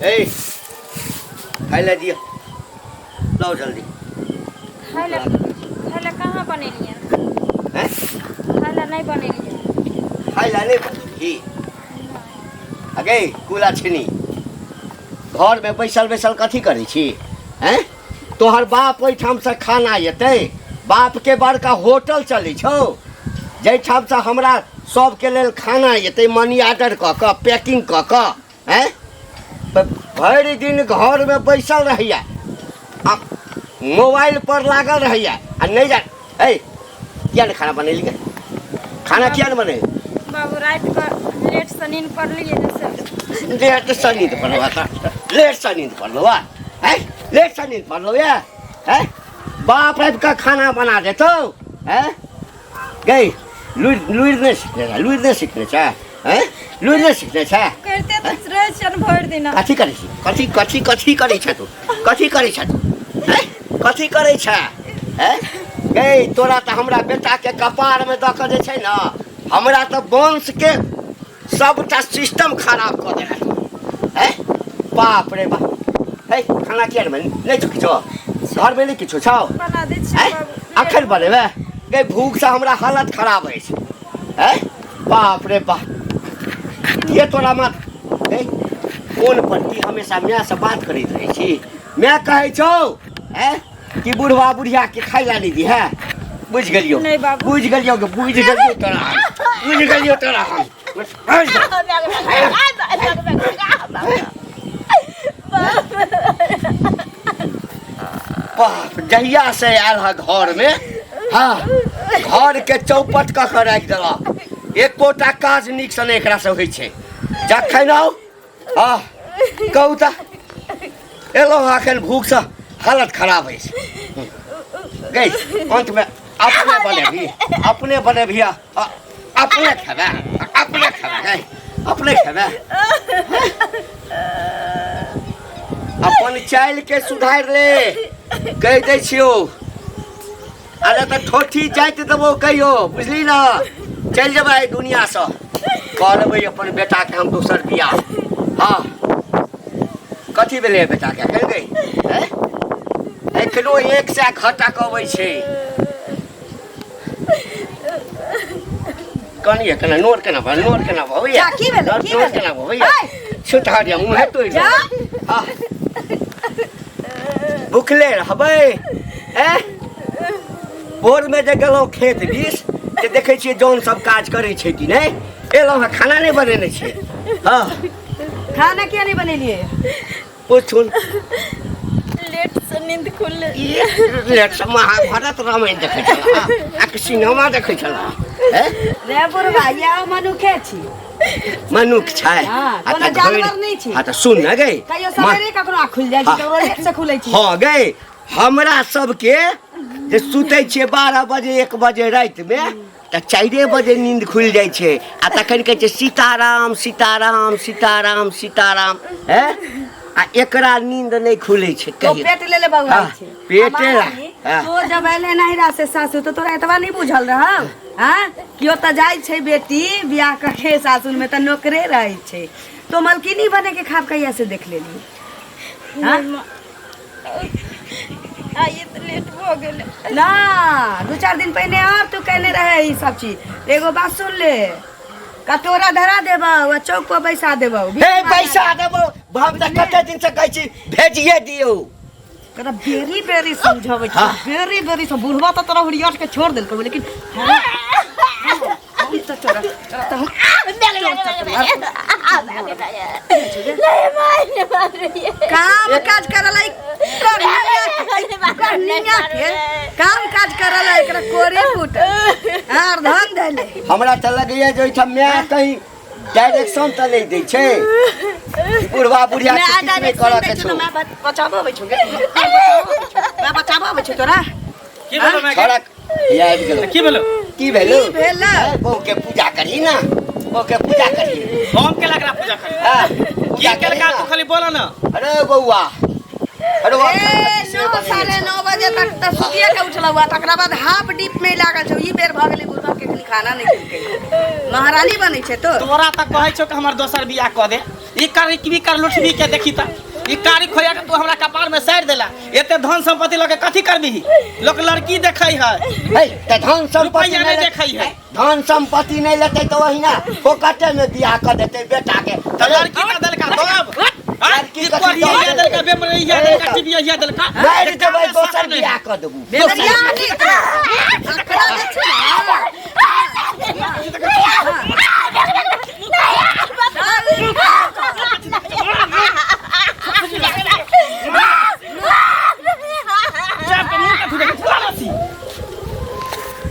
ए खाइ लए दिअ, लाउ जल्दी। खाय लए, खाय लए कहाँ बनेलियै? हैं? खाय लए नहि बनेलियै। खाइ लए नहि बनेलही? अगे कुला छिनी, घरमे बैसल बैसल कथी करै छी? हैं, तोहर बाप ओहिठामसँ खाना एतै? बापके बड़का होटल चलै छौ, जाहिठामसँ हमरा सबके लेल खाना एतै मनी ऑर्डर कऽ कऽ, पैकिंग कऽ कऽ। हैं, भरि दिन घरमे बैसल रहैया आ मोबाइल पर लागल रहैया आ नहि जा। ए, किया नहि खाना बनेलियै? खाना किया नहि बनेलियै? बाबू, राति कऽ लेटसँ नींद पड़लियै ने से। लेटसँ नींद पड़लौ? लेटसँ नींद पड़लौ हैं? लेटसँ नींद पड़लौ या हैं? बाप आबि कऽ खाना बना देतौ? हैं गई, लुरि लुरि नहि सिखने छै? लुरि नहि सिखने छै? हैं, लुरि नहि सिखने छै? करिते तऽ रहै छियनि भरि दिना। कथी करै छी? कथी कथी कथी करै छै तू? कथी करै छै तू? हैं, कथी करै छै? हैं गई, तोरा तऽ हमरा बेटाके कपारमे दऽ कऽ जे छै ने, हमरा तऽ वंशके सबटा सिस्टम खराब कऽ देलक। हैं, बाप रे बाप। हे, खाना किया नहि बने? नहि छौ किछो घरमे? नहि किछो छौ? बना दै छियै। हैं? बाबू, अखन बनेबै गई? भूखसँ हमरा हालत खराब अछि। हैं, बाप रे बाप, के तोरा माथ। हे, फोन पर की हमेशा मायसँ बात करैत रहै छी? माय कहै छौ हैं कि बुढ़वा बुढ़िया के खाइ ला नहीं दी है। बुझि गेलियौ? नहि बाबू। बुझि गेलियौ, बुझि गेलियौ तोरा हम, बुझि गेलियौ तोरा हम। बाप, जहिया से आयल है घर में, हाँ, घर के चौपट कऽ के राखि देलक। एकोटा काज नीक से नहि एकरा से होइ छै। जखन आउ, हाँ, कहू तऽ, एलहुँ हँ एखन, भूखसँ हालत खराब अछि। गई, अन्तमे अपने बनेबही? अपने बनेबही आ अपने खेबै? अपने खेबै गई, अपने खेबै? अपन चालि के सुधारि ले, कहि दै छियौ। अरे तऽ ठोठी जाइत देबो कहियो, बुझली ने? चलि जेबै एहि दुनियासँ। कऽ लेबै अपन बेटाके हम दोसर बियाह। हँ, कथी भेलै बेटाके एखन गई? हैं, एखनो 100 घटक अबै छै। कनिए केना नोर केना भऽ, नोर केना भऽ? जा, की भेलै? की नोर भेलै? केना भऽ? छुटा दिया मुँहे तोड़ि। जा। हँ, भुखले रहबै? ए, भोरमे जे गेलहुँ खेत दिस, जे देखै छियै जौन सब काज करै छै कि नहि। एलहुँ हँ, खाना नहि बनेने छियै? हँ। खाना किया नहि बनेलियै? पूछुन। लेट से नींद खुलले। लेट से महाभारत रामायण देखै छलहुँ आ कि सिनेमा देखै छलहुँ? हैं? रे बुढ़वा, यह मनुखे छी। मनुख छै। हाँ, आ कोनो तऽ जानवर घोड़ि- नहि छी। हाँ तऽ सुन ने गई। कहियो सवेरे कखनो आँख खुलि जाइ छै, ककरो लेट से खुलै छै। हँ गई, हमरा सबके जे सुतै छियै 12 बजे, 1 बजे रातिमे, तऽ 4 बजे नींद खुलि जाइ छै आ तखन कहै छै सीताराम सीताराम सीताराम सीताराम। हैं, आ एकरा नींद नहि खुलै छै। तो कहियो पेट ले ले बौआ। हाँ, छै पेटे ला, हमारा हाँ। तो जब एले नहिरा से सासु, तो तोरा एतबा नहीं बुझल रहौ? हाँ, केओ तऽ जाइ छै बेटी बियाह करके सासुर में तऽ नौकरे रहै छै। तो मलकिनी बने के खाब कहिया से देख लेली? हाँ? आइए तऽ लेट भऽ गेलै। ना, 2-4 दिन पहिने और तू कहने रहे ई सब चीज। एगो बात सुन ले, कटोरा धरा देबौ आ चौक पर बैसा देबौ। हे, पैसा देबौ। हम तऽ कते दिन से कहै छी भेजिए दियौ। तोरा बेरी बेरी समझाबै छी। हाँ। बेरी बेरी से बुढ़वा तऽ तोरा हुरियाट के छोड़ देलकौ, लेकिन हम तऽ तोरा तोरा तऽ हम काम काज करल करनिया के काम काज करल एकरा कोरे फूट आर धन देले। हमरा तऽ लगैया जे ओहिठाम माय कहीं डायरेक्शन तऽ नहि दै छै, बुढ़वा बुढ़िया के किछु नहि करऽ के छौ। मैं बचाबो अबै छौ गे, मैं बचाबो अबै छौ तोरा। की भेलो माय के? छौड़ा ये आबि गेलौ। की भेलो? की भेलौ? की भेलौ? ए, बहू के पूजा करही ना, बहू के पूजा करही। हम के लगरा पूजा करी? हाँ, की पूजा करही केलका? ना। तू खाली बोला ना। अरे बौआ, अरे बौआ, ए, 9, 9:30 बजे तक तऽ सुतिए के उठलौ आ तकरा बाद हाफ डीप में लागल छौ। ई बेर भऽ गेलै बुढ़वा के खाली खाना नहीं खेलकै महारानी बनै छै तो। तोरा तऽ कहै छौ कि हमर दोसर बियाह कऽ दे, ई कारी की कर लुठबी के देखी तऽ ई कारी खोया के तू हमरा कपार में सारि देला। एते धन संपत्ति लऽ के कथी करबिही? लोक लड़की देखै है। है तऽ धन संपत्ति रुपैआ नहि देखै है। धन संपत्ति नहि लेतै तऽ ओहिना फोकटे में बियाह कऽ देतै बेटा के। तऽ लड़की तऽ देलका तब लड़की ई कथी कोढ़िया दऽ देलका, बेमरैया देलका, टिबिया देलका। मारि देबै, दोसर बियाह कऽ देबू। बियाह नहि अकरा जे छै ने,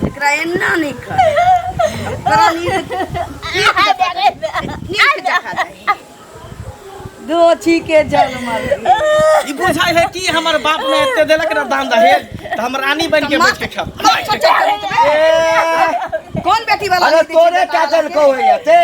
एकरा एना नहि कर, एकरा नीक नीक जकाँ दही। दोछी के जन्मल। ई बुझाइ है कि हमर बाप ने एते देलक ना दान दहेज, तऽ हम रानी बन के बैठ के खाब। कौन बेटी वाला? अरे तोरे टा देलकौ है एते,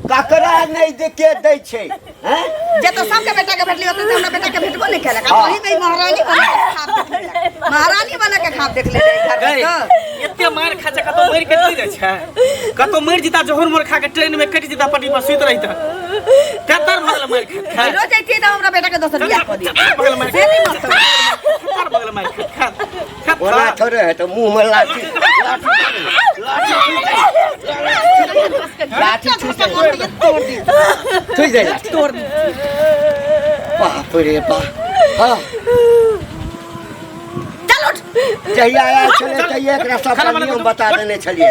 ककरा नहि दे के दै छै हैं? जे तो सबके बेटा के भेटली, ओते तो हमरा बेटा के भेटबो नहीं केलक। आ वही में महारानी बना के खाब देख लेलक, महारानी बना के खाब देख लेलक घर में तो। एते मार खा छै, कतौ मरि के नहीं जाइ छै, कतौ मरि जेता जहर मोर खा के ट्रेन में कटि जेता, पटी पर सुति रहिता। तेतर भऽ गेल मारि खा खा। रोज जैतियै तऽ हमरा बेटा के दोसर बियाह कऽ दिअ। भऽ गेल मारि से नहि मरतौ। तेतर भऽ गेल मारि खा खा। ओना थोड़े है तऽ मुँह में लाठी लाठी छूटै, छुटि जाइ लाठी। बाप रे बाप। हाँ, चल उठ। जहिया आयल छलै तहिया एकरा सबटा नियम बता देने छलियै।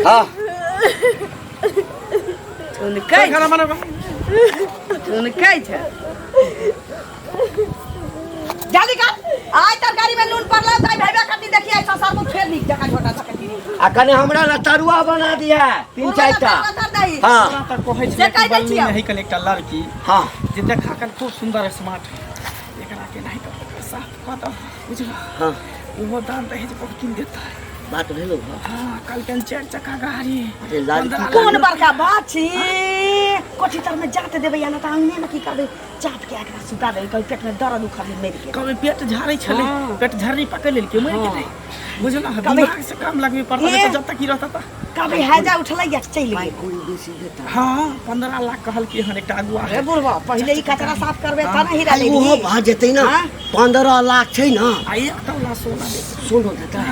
हाँ। चुनकै खाना बनाबऽ। चुनकै छै। जल्दी कर। आइ तरकारी में नून पड़ला तऽ भेबे करती। देखिए ससुर को फेर नीक जकाँ झोटा सकती। आ कने हमरा लए तरुआ बना दिया, तीन चारि टा। हाँ। तोरा तऽ कहै से छलै कहि कि दै बलनी छियौ। में है कने एकटा लड़की हाँ जे देखा कन खूब सुंदर स्मार्ट है, एकरा के नहीं कर साफ कऽ दऽ, बुझल? हाँ। ओहो दान दहेज बहुत दिन देता है। बात भेलो? हाँ, कल के चारि चक्का गाड़ी। अरे लड़की कोन बड़का बात छी? कोठी तर में जात देबै या ना तऽ अंगने में की करबै? चाट के एकरा सुता देबै, कभी पेट में दर्द उखड़लै मरि गेल। कभी पेट झाड़ै छलै, हाँ। पेट झर्री पकड़ लेलकै, मरि गेलै, बुझल? कभी- दिमाग से काम लगबे पड़ता ए। तऽ जब तक ही रहता तऽ कभी हैजा उठलै या चलि पाइ गेल। कोन बेसी देता? हाँ, 15 लाख कहल कि हन एकटा अगुआ अरे है। बुढ़वा, पहिले ई कचरा साफ करबै तब ने हीरा ओहो लेबही। भऽ जेतै ने। हाँ? 15 लाख छै ने। आ 1 तोला सोना देतै। सुनो देता।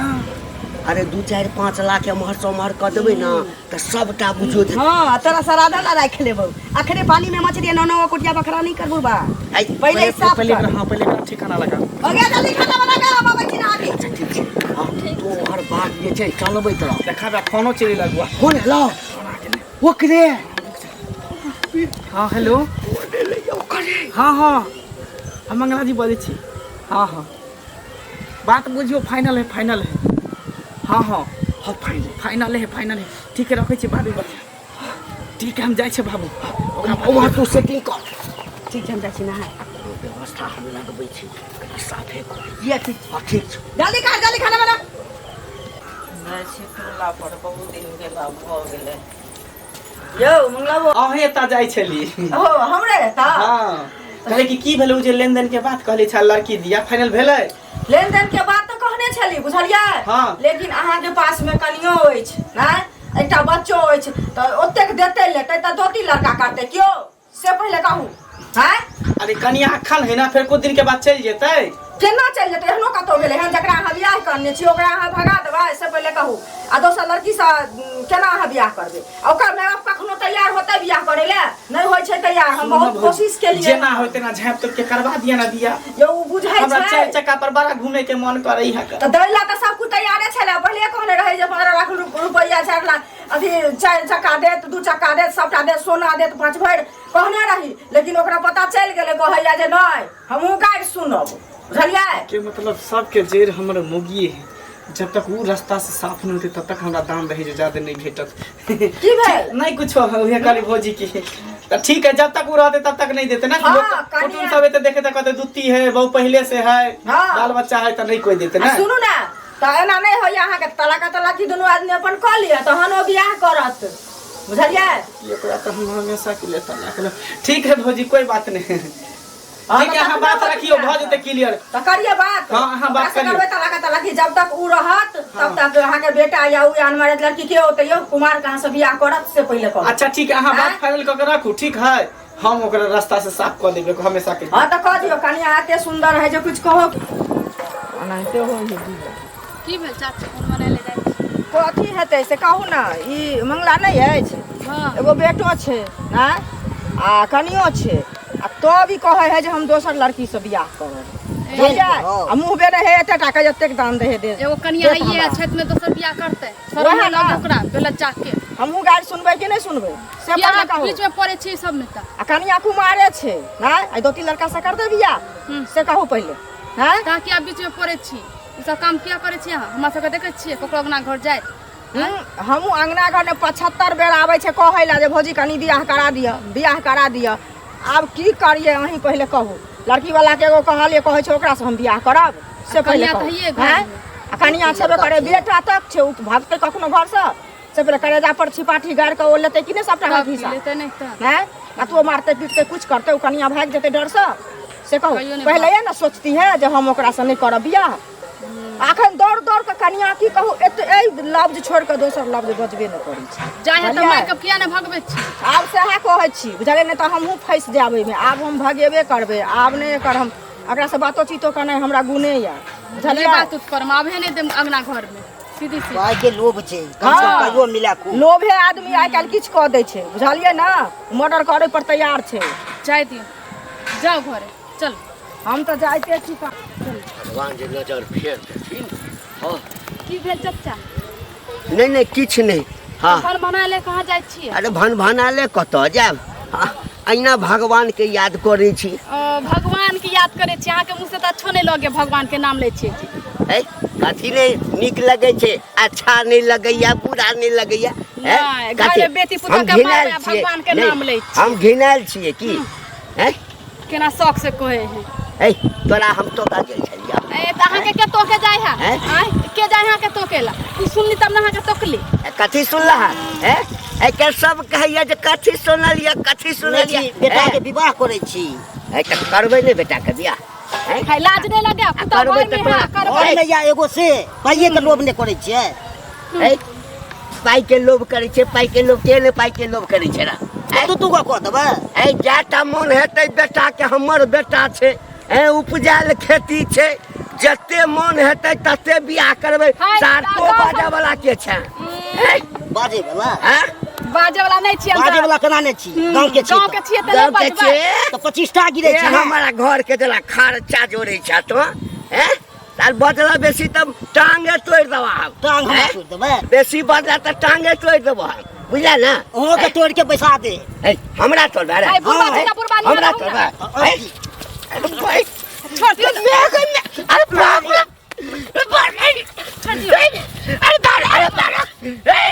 अरे 2 4 5 लाख एम्हर से ओम्हर कऽ देबै ने तऽ सबटा बुझियौ जे हाँ, तोरा श्राद्ध ला राखि लेबौ। अखने पानी में मछली नौ नौ कुटिया बकरा नहीं कर बुढ़बा। आइ, पहिले ई साफ पहिले कर। हाँ, पहिले एकरा ठिकाना लगा। हो गया? जल्दी खाना बना के हम अबै छी नहा के। अच्छा, ठीक छै। हाँ, तू ओहर बात जे छै चलबैत रह। देखा बा, फोनो चलि लगुआ। फोन एलौ ओकरे? हाँ, हेलो। हाँ हाँ, हम मंगला जी बजै छी। हाँ हाँ, बात बुझियौ, फाइनल है, फाइनल है। हाँ हाँ हाँ, फाइनल। फाइनल है, फाइनल है। ठीक है, रखै छी, बाबू। ठीक है, हम जाइ छियै बाबू ओकरा। ओम्हर तू सेटिंग कर। ठीक छै, हम जाइ छी नहाय। व्यवस्था हम लगबै छी, कनि साफे कर। ये ठीक। हाँ, ठीक छै। जल्दी कर, जल्दी खाना बना। जाइ छी टोला पर, बहुत दिन गेला भऽ गेलै। यौ मंगला बौ। अहें एतऽ जाइ छली? ओ हमरे एतऽ? हाँ, कहले कि की भेलै ओ जे लेनदेन के बात कहले छल लड़की दिया, फाइनल भेलै? लेन देन के बात तऽ कहने छली, बुझलियै? हाँ। लेकिन अहाँके पास मे कनियो अछि नहि, एकटा बच्चो अछि, तऽ ओतेक देतै लेतै तऽ धोती लड़का करतै केओ, से पहिले कहू। हैं? अरे कनिया अखन है ना, फेर कुछ दिन के बाद चलि जेतै। केना चलि जेतै? एहनो कतौ भेलै हन? जकरा अहाँ बियाह करने छी ओकरा अहाँ भगा देबै, से पहिले कहू। आ दोसर लड़कीसँ केना अहाँ बियाह करबै? आ ओकर माय बाप कखनो तैयार होतै बियाह करै लए? नहि होइ छै तैयार। हम बहुत कोशिश केलियै। जेना होय तेना झाँपि तोपि के करवा दिया ना बियाह। यौ, ओ बुझै हमरा छै। चारि चक्का पर बड़ा घूमे के मन करै है। तऽ दै लए तऽ सब कुछ तैयारे छलै। पहिले कहने रहै जे 15 लाख रुपैआ, 4 लाख अथी, चारि चक्का देत, दू चक्का देत, सबटा देत, सोना देत 5 भरि, कहने रही। लेकिन ओकरा पता चलि गेलै, कहैया जे नहि, हमहूँ गारि सुनब, बुझलियै? के मतलब सबके जड़ि हमर मोगिए है। जब तक वो रास्ता से साफ नहीं होते तब तक हमरा दान दहेज ज्यादा नहीं भेटत। की भेल? नहीं कुछो, उहे कहली भौजी की तऽ ठीक है, जब तक वो रहते तब तक नहीं देते ना। हाँ, लोग कनिया- कुटुम सब एते देखे तऽ कहते दुत्ती है, बहु पहले से है, हाँ। बाल बच्चा है, तऽ नहीं कोई देते आ ना। सुनू ने, तऽ एना नहि होइया अहाँके, तलाका तलाकी दुनू आदमी अपन कऽ लिअ तहन ओ बियाह करत, बुझलियै? एकरा तऽ हम हमेशा के लिए तलाक लेब। ठीक है भौजी, कोई बात नहीं। ठीक है, अहाँ बात रखियो, भऽ जेतै क्लियर। तऽ करिए बात। हाँ, अहाँ बात ओकरा से करियौ। करबै तलाक तलाक, जब तक उ रहत तब तक अहाँके बेटा या उ अनमैरिड लड़की के होतै यौ, कुमार कहाँ से बियाह करत से पहिले कहू। अच्छा ठीक है, अहाँ बात आँय? फाइनल कऽ के राखू, ठीक है, हम ओकरा रास्ता से साफ कऽ देबै हमेशा के। हाँ तऽ कह दियौ, कनिया एते सुन्दर है जे कुछ कहो। ओनाहिते होइ है जीवन। की भेल चाची, फोन मनाय ले जाइ छी? कथी हेतै से कहू ने, ई मंगला नहि अछि? हँ। एगो बेटो छै आँय आ कनियो छै, आ तब ई कहै है जे हम दोसर लड़की से बियाह करब, बुझलियै? आ मुँह बेरे है एते टाका जतेक दान दे दे। एगो कनिया देत हइये हमरा। छथि में दोसर बियाह करतै? वएह शरम नहि ने। लगे ओकरा बेलज्जा के? हमहूँ गारि सुनबै कि नहि सुनबै से किया पहिले अहाँ कहू। बीच में पड़ै छी सब में तऽ? आ कनिया कुमारे छै नहि, आ दो तीन लड़का से करतै बियाह से कहू पहिले। हैं? तऽ किया बीच में पड़ै छी? ई सब काम किया करै छी अहाँ? हमरा सबके देखै छियै ककरो अंगना घर जाइत? हमहूँ अंगना घरमे 75 बेर आबै छै कहै लए जे भौजी कनि बियाह करा दिअ, बियाह करा दिअ। आब की करियै अहीं पहिले कहू। लड़की वाला के एगो कहलियै, कहै छै ओकरासँ हम बियाह करब से पहिले कनिया कहू। तऽ हइये घरमे। हैं? आ कनिया छेबे करै, बेटा तक छै, ओ भगतै कखनो घरसँ से पहिले करेजा पर छिपाठी गाड़ि कऽ ओ लेतै कि नहि सबटा तब हक की हिस्सा? लेतै नहि तऽ? हैं? कतबो मारतै पीटतै कुछ करतै, ओ कनिया भागि जेतै डरसँ से कहू। कहियो नहि। पहिले ने सोचती है जे हम ओकरासँ नहि करब बियाह। अखन दौड़ दौड़ कऽ कनिया की कहू, एते एहि लफ्ज छोड़ि कऽ दोसर लफ्ज बजबे नहि करै छै। जाइ है तऽ बुझलियै? मारि कऽ किया नहि भगबै छी? आब सएह कहै छी, बुझलियै? नहि तऽ हमहूँ फँसि जायब एहिमे। आब हम भगेबे करबै, आब नहि एकर हम एकरासँ बातोचीतो करनाइ हमरा गुणे यऽ, नहि बुझलियै? बात उत करम, आबे नहि देम अंगना घर में, सीधी सी। पाइ के लोभ छै, कम से कम हाँ। पाइयो मिला खूब। लोभे आदमी आइ काल्हि किछु कऽ दै छै, बुझलियै ने? मर्डर करै पर तैयार छै। जाय दियौ, जाउ घरे चल। हम तऽ जाइते छी। भगवान जे नजर फेर देथिन। हँ। की भेल चचा? नहि नहि, किछु नहि। हँ। भन भना ले कहाँ जाइ छियै? अरे भन भना ले कतऽ जायब? हँ, अहिना भगवानके याद करै छी। ओ, भगवान के याद करै छी? अहाँके मुँह से तऽ अच्छो नहि लगे भगवान के नाम लै छियै जी। है कथी नहि नीक लगै छै? अच्छा नहि लगैया, बुरा नहि लगैया? हैं? नहि, कथी? घरमे बेटी पुतोह हम के घिनायल मारबै आ छियै? भगवान के नहि, नाम लै छियै। हम घिनायल छियै की? हैं? केना शौक से कहै है। है तोरा हम तोका गेल छलियै। ए तऽ अहाँके के तोके जाइ है? हैं? आँय, के जाइ है अहाँके तोकेला? तू सुनली तब ने अहाँके तोकली। कथी सुनला है? एकर सब कहैया जे कथी सुनलियै, कथी सुनलियै? बेटा के विवाह करै छी। है तऽ करबै नहि बेटा के बियाह? हैं? है लाज नहि लगे पुतोह करबै घरमे तऽ है तोरा- करबै। घर मे या एगो से पाइये के लोभ नहि करै छियै? है पाइ के लोभ करै छै, पाइ के लोभ के नहि पाइ के लोभ करै छै रा? दू दू गो कऽ देबै। ऐ जाटा मोन हेतै बेटा के, हमर बेटा छै, ऐ उपजायल खेती छै, जते मोन हेतै तते बियाह करबै। हाय, सार तो दादा। बाजऽ वाला के छै? ऐ, बाजै वाला? हैं? बाजे वाला नहि छियै हम। बाजै वाला केना नहि छी? गाँव के छी। गाँव के छियै तऽ नहि गाँव के बजबै? छियै तऽ 25 टा गिरै ए छै ने। हमारा घर के जेना खर्चा जोड़ै छ तो, हैं? तार बदला बेसी तब टांगे तोड़ि देबा हम। टांग हमरा हैं? तोड़ि देबै? बेसी बदला तऽ टांगे तोड़ि देबो हम, बुझला ने? अहूँ के तोड़ि के बैसा दे। ऐ, हमरा तोड़बे रे? हाय, बुढ़बा ऐ, छै ना, बुढ़बा नियर हमरा रहू ना। तोड़बे? ऐ, अरे भाई, छोड़ दियौ ने। अरे बाप रे, बाप रे, अरे बाप रे, अरे बाप रे, ए, रे, अरे बाप रे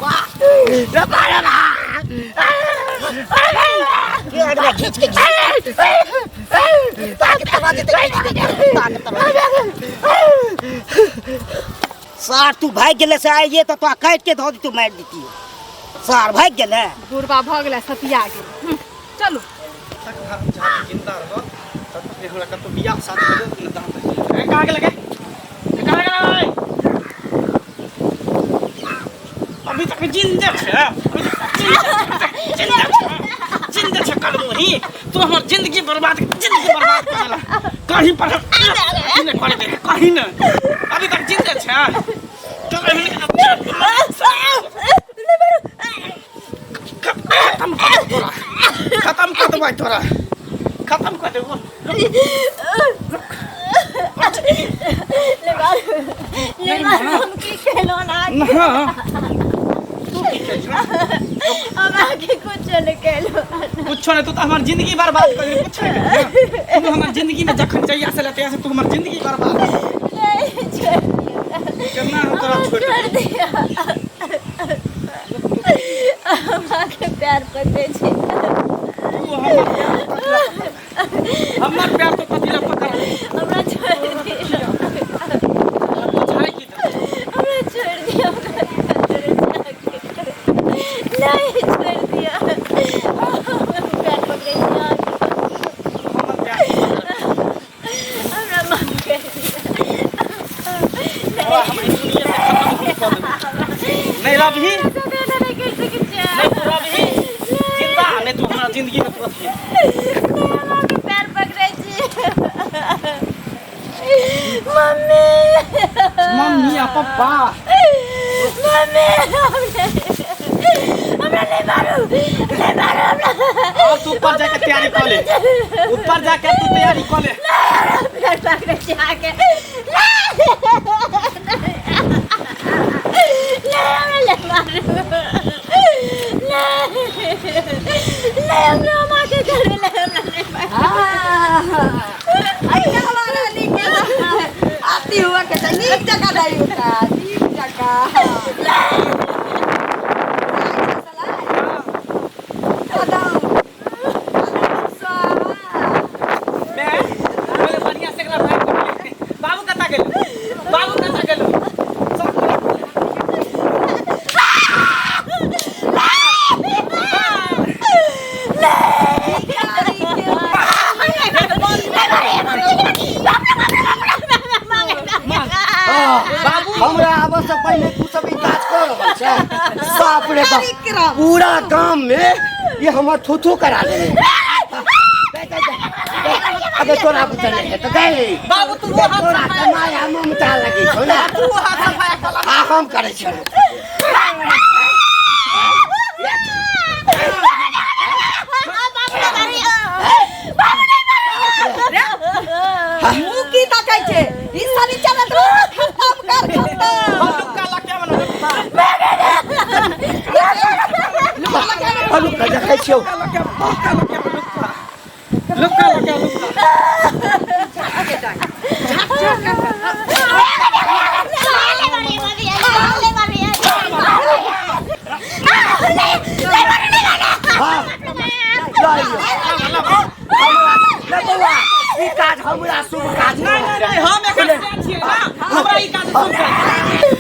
बाप, रे बाप रे बाप, अरे, के अगला घीच के घीच ताक तबा देतै, घीच के ताक तबा। सार तू भागि गेलै से आइए तऽ तोरा काटि के धऽ दितौ, मारि दितियौ। सार भागि गेलै। बुढ़बा भऽ गेलै सतिया गेल। चलू। तक हम जहाँ जिंदा रहो तब तक हमरा कतौ बियाह शादी कऽ देत ने तहन तक। ए, कहाँ गेलै गे? ए, कहाँ गेलै? अभी तक जिंदे छै, अभी तक जिंदे छै, जिंदे छै। कलमोही, तू हमर जिंदगी बर्बाद, जिंदगी बर्बाद कर देला। कहीं पर हम नहीं करे दे कहीं न। अभी तक जिंदे छै। तो खत्म कर देबो तोरा, खत्म कर देबै तोरा, खत्म कर देबो। हम की केलहुँ अहाँके? हाँ, तू की केलही? हम अहाँके कुछो नहि केलहुँ। कुछो नहीं, तू तो हमार जिंदगी बर्बाद कर देली। कुछो नहीं केलही। तू हमार जिंदगी में जखन जहिया से लेते से तू हमार जिंदगी बर्बाद। नहीं, छोड़ दियौ। केना हम तोरा छोड़ छोड़ दियौ। हम अहाँके प्यार पकड़ै छी। तू हमर प्यार कथी ला पकड़? हमर प्यार तो कथी ला पकड़? हमरा छोड़ दियौ। बुझाइ की देबौ? हमरा छोड़ दियौ। नहीं, छोड़ दियौ, हम प्यार पकड़। रहबही नहीं तू रहबही जिंदा नहीं तू हमरा जिंदगी में तू अथी पैर पकड़ै छी मम्मी मम्मी आ पप्पा मम्मी हमरा नहीं मारू नहीं मारू हमरा अब तू ऊपर जाके तैयारी कर ले ऊपर जाके तू तैयारी कर ले पैर पकड़ै छी अहाँके नहीं हमरा नहीं मारू नहीं नहीं हमरा माँ के घर में नहीं हमरा नहीं मारू आती हुआ के त नीक जगह दै ओकरा नीक जगह मैं पहले बढ़िया से एकरा भाग के बाबू कता गेल बाबू कता गेल सब बाबू हमरा आबऽ से पहिले तू सब ई काज कऽ रहल छै बाप रे बाप पूरा गाम में ये हमर थू करा देने अबे तोरा बुते नहीं है तो गए बाबू तू हाथ तोरा के माया ममता लगी छौ ना तू हाथ सफाया कला आ हम करै छियौ मुँह की ताकै छै ई साली चलत रह खत्म कर खत्म लुक्का लके बना लुक्का अनु के देखै छियौ लुक्का लके लुक्का लुक्का लके लुक्का हाँ लऽ लियौ। हमरा ले बौआ ई काज हमरा शुभ काज नहीं नहीं नहीं हम एकर से छियै ना हमरा ई काज शुभ काज